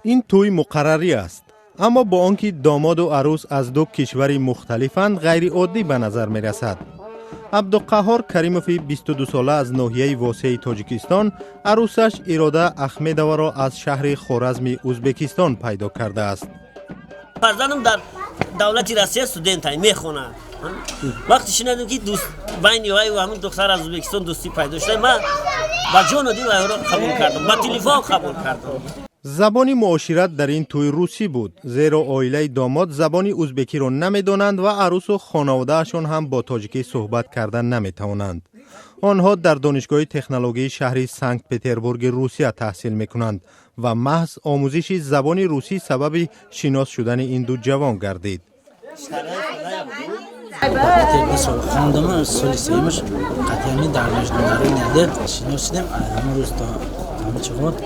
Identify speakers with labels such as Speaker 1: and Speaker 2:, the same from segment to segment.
Speaker 1: Ин тӯй муқаррарӣ аст, аммо бо он ки домоду арӯс аз ду кишвари мухталифанд, ғайриоддӣ ба назар мерасад. Абдуқаҳҳор Каримови 22сола аз ноҳияи Восеи Тоҷикистон арӯсаш Ирода Ахмедоваро аз шаҳри Хоразми Ӯзбекистон пайдо кардааст.
Speaker 2: Фарзандам дар давлати Россия студент мехонад. Вақте шунидем, ки дӯст байни вай ва ҳамин духтар аз Ӯзбекистон дӯстӣ пайдо шуда, ман ба ҷону дил вайро қабул кардам, ба телефон қабул кардам.
Speaker 1: Забони муошират дар ин тӯй русӣ буд, зеро оилаи домод забони узбекиро намедонанд ва арӯсу хонаводаашон ҳам бо тоҷикӣ суҳбат карда наметавонанд. Онҳо дар Донишгоҳи технологияи шаҳри Санкт Петербурги Русия таҳсил мекунанд ва маҳз омӯзиши забони русӣ сабаби шинос шудани ин ду ҷавон гардид.
Speaker 3: 2 сол хондам, соли сеюмаш қатъиями дар международный шинос шудем. Ҳамон рӯз то ҳамин чиғот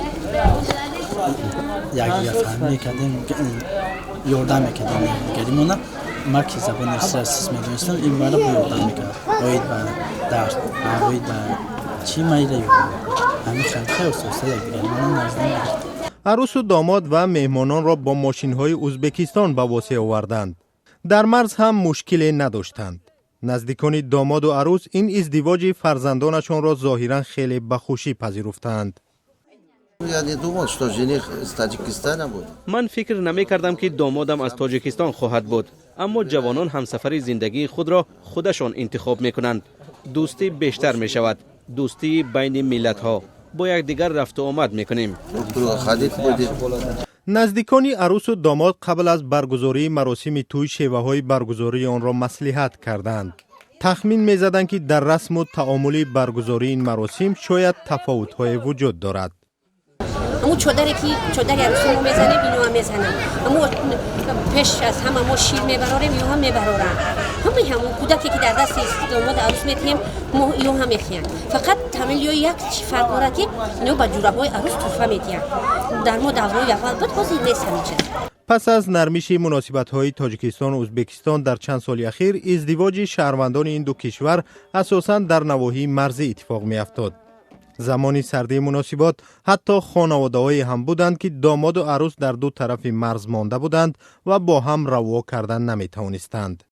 Speaker 3: якдигар фаҳмӣ мекардем, ёрдам мекардем якдигаримона. Ман ки забони русиро сис медонистам, ин бара бо ёрдам мекард оид ба дарс, оид ба чӣ майла ёрдам. Ҳамин хел хеле оста якдигаримона наздик гирифтем.
Speaker 1: Арӯсу домод ва меҳмононро бо мошинҳои Ӯзбекистон ба Восе оварданд. Дар марз ҳам мушкиле надоштанд. Наздикони домоду арӯс ин издивоҷи фарзандонашонро зоҳиран хеле ба хушӣ пазируфтаанд.
Speaker 4: Я не думал, что жених из Таджикистана будет.
Speaker 5: Ман фикр намекардам, ки домодам аз Тоҷикистон хоҳад буд, аммо ҷавонон ҳамсафари зиндагии худро худашон интихоб мекунанд. Дӯстӣ бештар мешавад, дӯстии байни миллатҳо. Бо якдигар рафту омад мекунем.
Speaker 4: Друг друга ходить будем.
Speaker 1: Наздикони арӯсу домод қабл аз баргузории маросими тӯй шеваҳои баргузории онро маслиҳат карданд. Тахмин мезаданд, ки дар расму таомули баргузории ин маросим шояд тафовутҳое вуҷуд дорад.
Speaker 6: Ҳамун чодаре, ки чодари арӯсӣ мо мезанем, иноам мезанам. Ҳамун пеш аз ҳама мо шир мебарорем, ё ҳам мебарорам. Ҳамаи ҳамун кӯдаке, ки дар дасти домод арӯс метиҳем, мо ё ҳам мехиҳанд. Фақат ҳамин ё як чи фарқ дорад, ки ино ба ҷураҳои арӯс туҳфа медиҳанд. Дар мо давраи аввал буд, ҳозир нест ҳамин чиз.
Speaker 1: Пас аз нармиши муносибатҳои Тоҷикистону Ӯзбекистон дар чанд соли ахир, издивоҷи шаҳрвандони ин ду кишвар асосан дар навоҳии марзӣ иттифоқ меафтод. Замони сардии муносибот ҳатто хонаводаҳое ҳам буданд, ки домоду арӯс дар ду тарафи марз монда буданд ва бо ҳам раво кардан наметавонистанд.